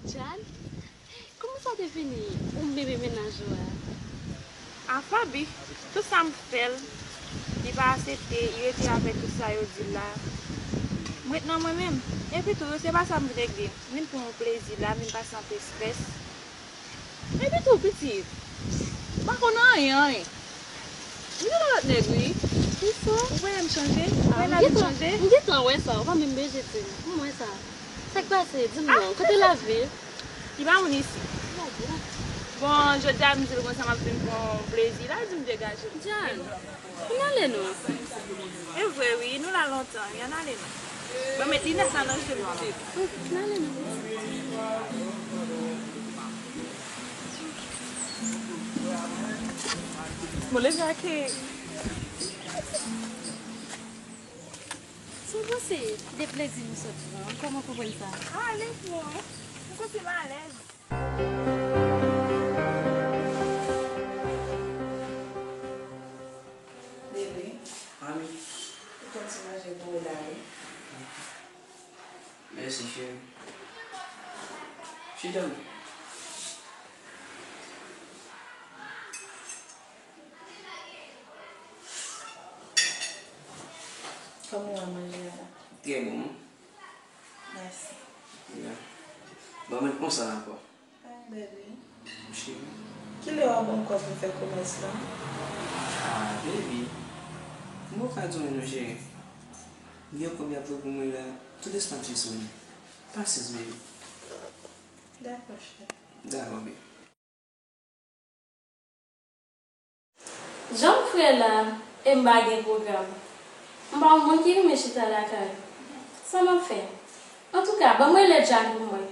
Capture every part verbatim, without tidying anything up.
Jan, kòman sa te vini ou menm e mennaj ou a? A Faby, tout sa m fè l, li pa aksepte, li rete avèk tout sa yo di l la. M ret nan mwen menm. Epi tou, se pa sa m vin regle. M vin pran yon plezi la, m vin pase anpil estrès. Epi tou, pitit, ou pa konn anyen, anyen. Vin nan lòt nèg, wi. Kisa? Ou wè m chanje? Ou wè lavi m chanje? M gentan wè sa, ou pa menm bezwen di m. M wè sa. Sa k pase? Di m non, kote lavi? Li pa moun isi. Bon, jodi a m di l konsa m ap vin pran plezi, l a di m degaje. Jan, ann ale non. E vre wi, nou la lontan wi, ann ale non. Bon, met linèt la nan je m pitit. Ann ale non. Bon, leve ake. Sou panse de plezi nou sot pran, kòman konprann sa? Ale pran. Ou santi m alèz. Bebe. Mami. Ou konn ti manje pou ou la wi. Mèsi, cheri. Chita non. Kòman w wè manje a la? Trè bon, non? Mèsi. Ya. Ban mwen konsa ankò. Ay, baby. Cheri. Kilè w ap ban m kòb pou m fè komès la? Ah, baby. M poko ka di w non, cheri. M gen kòb y ap voye pou mwen la, tout enstan m se sou li. Pasyans, baby. Dakò, cheri. Dakò, baby. Jan m fre la, e m pa gen pwogram. M pa yon moun ki renmen chita lakay. Sa m ap fè? Antouka, ban m rele Jan pou m wè.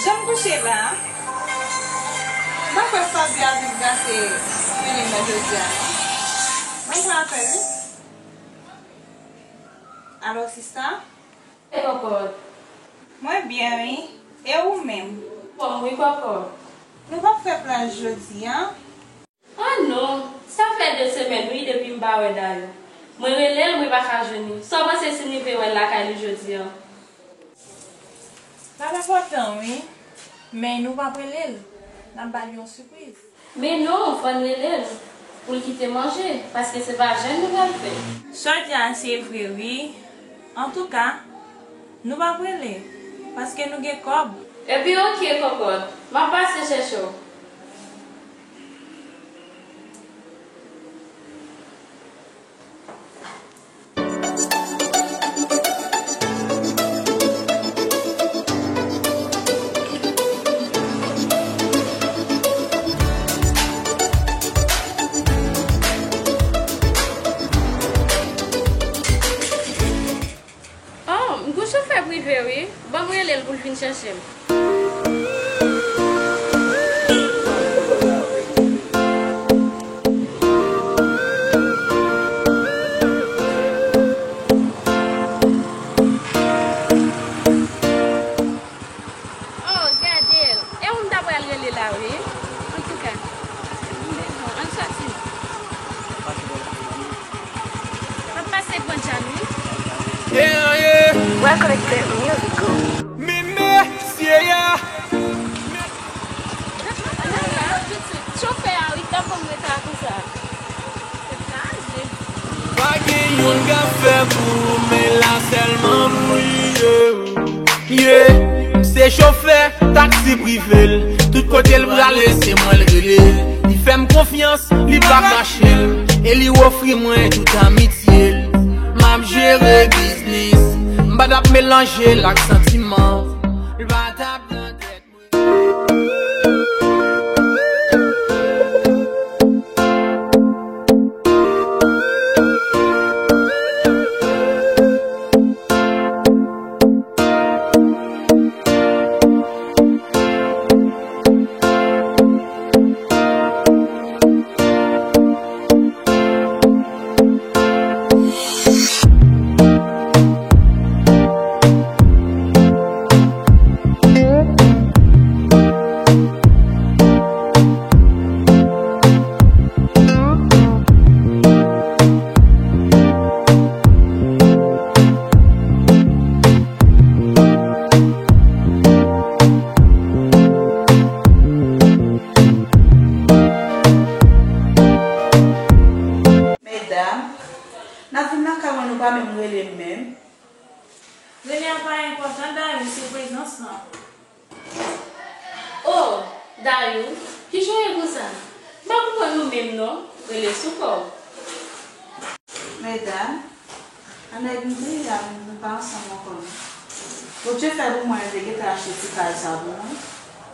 Jan m kouche la, m pa kwè Faby ap vin gate filing mwen jodi a non. Ban m pran apèl wi. Alo, sista? E kòkòt. Mwen byen wi. E ou menm? Anfòm wi kòkòt. Nou p ap fè plaj jodi a? Ah non, sa fè de semèn wi depi m pa wè Dayo. Mwen rele l, mwen pa ka jwenn li. Sa w panse si n rive wè l lakay li jodi a? L ap enpòtan wi, men nou p ap rele l. N ap ba l yon sipriz. Men non, fò n rele l pou l kite manje, paske se pa jèn nou pral fè. Sa w di a se vre wi. Antouka, nou p ap rele, paske nou gen kòb. Ebyen oke kòkòt, m ap pase chèche w. Oh, m gon chofè prive wi. Ban m rele l pou l vin chèche m. Oh, gade l. E ou m ta pral rele la wi. Antouka, m bezwen w. Ann sòti non. M ap pase pran Jan wi. Yeah, yeah. Welcome to Musical. Men mesye a. Chofè a wi, t ap ban m reta konsa. Pa gen youn k ap fè pou ou, men la sèlman pou li ye. Yeah, m se chofè taksi prive l. Tout kote l prale, se mwen l rele. Li fè m konfyans, li pa kache l. E li ofri mwen tout amitye l. M ap jere biznis. M pa t ap melanje l ak santiman. L pa t ap nan tèt mwen. Dayou, kijan w ye konsa? M pa konprann ou menm non, rele sou kò w. Medam, a nèg m te ye a, nou pa ansanm ankò non. Bondye fè pou mwen, yo te gentan achte ti kay sa pou mwen.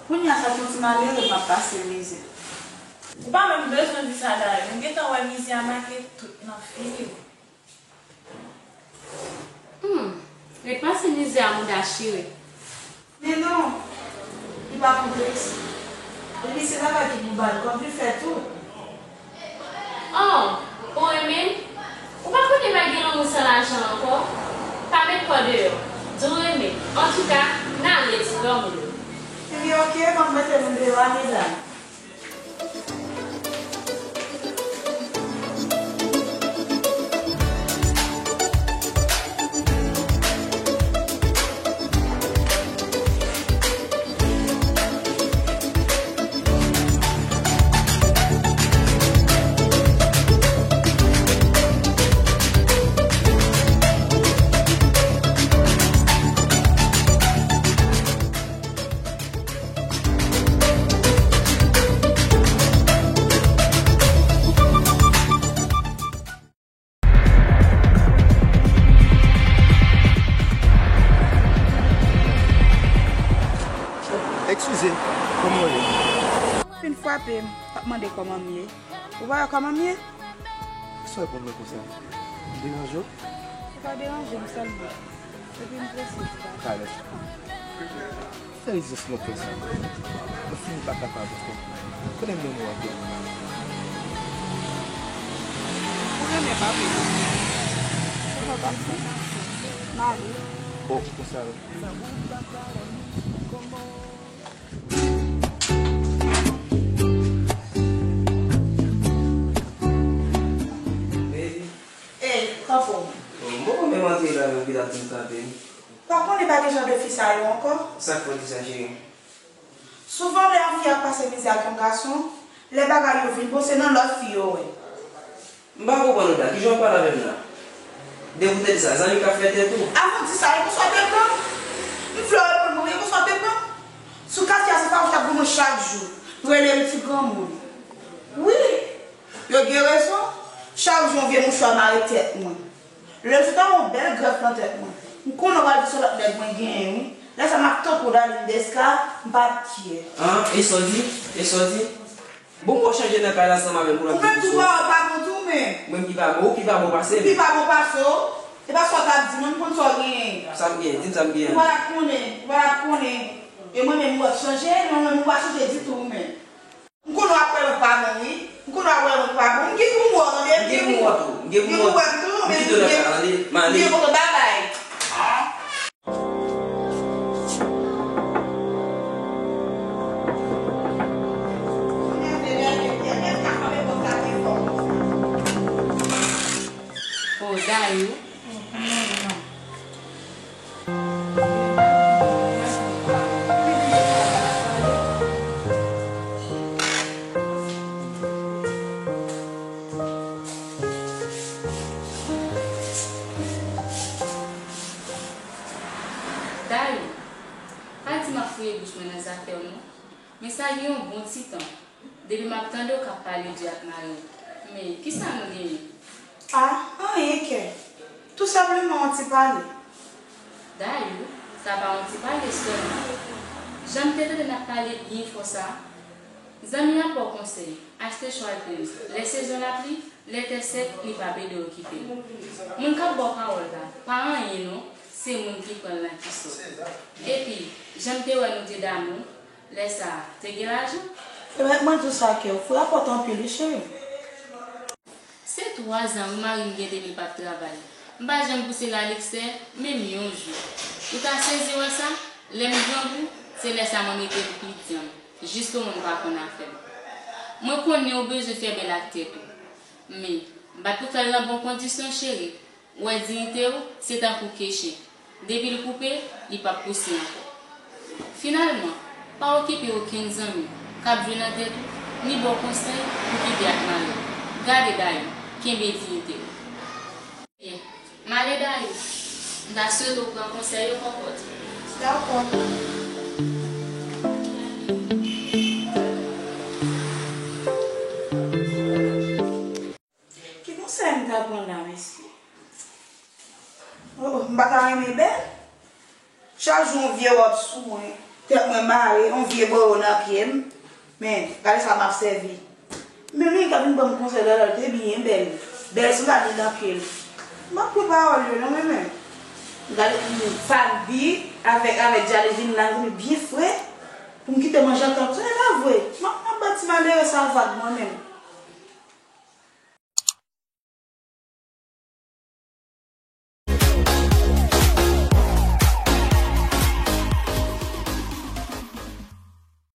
Kounye a sa k yon ti malere m ap pase mizè. Ou pa menm bezwen di sa Dayou, m gentan wè mizè a make tout nan figi w. Hmm, ret pase mizè a mouda chire. Men non, li pa konplekse. Epi se travay ki pou ba l kòb li fè tou. Oh, ou renmen l? Ou pa konnen pa gen lanmou san lajan ankò? Pa met kò deyò. Di w renmen l. Antouka, n ale ti granmoun. Ebyen oke, ban m mete nou deyò a medam. Eskize, kòman w ye? Fin frape m, p ap mande kòman m ye. Ou pa wè kòman m ye? Sa w reponn mwen konsa? M deranje w? Ou pa deranje m sèlman. Epi m prese tou. Talè. Fè rezistans mwen fè sa. Mwen fini pa kapab ankò. Konnen m renmen w anpil. Ou renmen pa vre. Ou pa pa fè. M ale. Bon, konsa. Baby. Ey, kanpe w. Oh, m poko menm antre la, epi l ap vin frape m. Pa konnen pa gen jan de fi sa yo ankò? Sa k fè w di sa, cheri? Souvan lè yon fi ap pase mizè ak yon gason, lè bagay yo vin bon, se nan lòt fi yo wè. M pa konprann ou la, kijan w ap pale avè m la? Depi w te di sa, zanmi k ap fè tèt ou. Avan w di sa, e konsa w te pran m? M vle w reponn mwen, e konsa w te pran m? Sou katye a, se fawouch k ap goumen chak jou. Rele m ti granmoun. Wi, yo gen rezon. Chak jou, yon vye mouchwa mare tèt mwen. Lè m sot avè yon bèl grèf nan tèt mwen. M konnen w pral di se lòt nèg mwen genyen, wi. Lè sa m ap tankou Darline Desca, m p ap kyè. An, e sa w di? E sa w di? Bon, m wè w chanje nan kay la ansanm avè m pou lòt. Ou menm tou, pa, pa bon tou, men. Mwen ki pa bon, ou ki pa bon pase m. Ou ki pa bon pase w. E pa sa w t ap di, mwen, m konn sa w genyen. Sa m genyen? Di m sa m genyen. Ou pa t ap konnen, ou pa t ap konnen. E mwen menm, m wè w chanje, mwen menm, ou pa chanje ditou, ou menm. M konnen w ap wè mwen pa bon, wi. M konnen w ap wè mwen pa bon. M gen pou m wè w, tande. M gen pou m wè tou. M gen pou m wè tou. M gen pou m wè tou, men m gen, m gen pou m wè, tande. M ale. M gen pou m wè, babay. Oh, Dayou. Dayou, pa di m ap fouye bouch mwen nan zafè w non. Men sa gen yon bon ti tan. Depi m ap tande w k ap pale di ak mari w. Men, kisa nou genyen? A, anyen kè. Tou senpleman yon ti pale. Dayou, sa pa yon ti pale sèlman. Jan m te tande n ap pale byen fò sa, zanmi an ap ba w konsèy, achte chwa grenn, lè sezon lapli, lè tè sèk, li p ap ede w kite l. Moun k ap ba w pawòl la, pa anyen non, se moun ki pran l la ki sòt. Epi, jan m te wè nou te damou, lè sa a, te gen lajan? Pèmèt mwen di w sa kè w fre ap pòte anpil wi cheri. Se twa zan wi mari m gen depi l p ap travay. M pa janm pouse l a leksè, menm yon jou. Ou ta sezi wè sa, lè m grangou, se lè sa mwen mete l pi dyanm, jis pou moun pa konn afè m. Mwen konnen ou bezwen fè bèl ak tèt ou. Men, m pa t pou fè l nan bon kondisyon cheri. Ou wè diyite w, se tankou keche. Depi l koupe, li p ap pouse ankò. Finalman, pa okipe okenn zanmi k ap jwe nan tèt ou, ni ba w konsèy pou kite ak mari w. Gade Dayou, kenbe diyite w. Byen, m ale Dayou. M ta swete w pran konsèy yo kòkòt. Dakò. Wòb sou mwen, tèt mwen mare, yon vye bowo nan pye m. Men, gade sa m ap sèvi. Men li ka vin ban m konsèy lè l te byen bèl. Bèl sou la li nan pye l. M ap pran pawòl yo non men men. Gade sa l di avèk avèk djali vin la li byen fre. Pou m kite manje ankò. Se pa vre. M ap m ap ba ti malere sa vag mwen menm.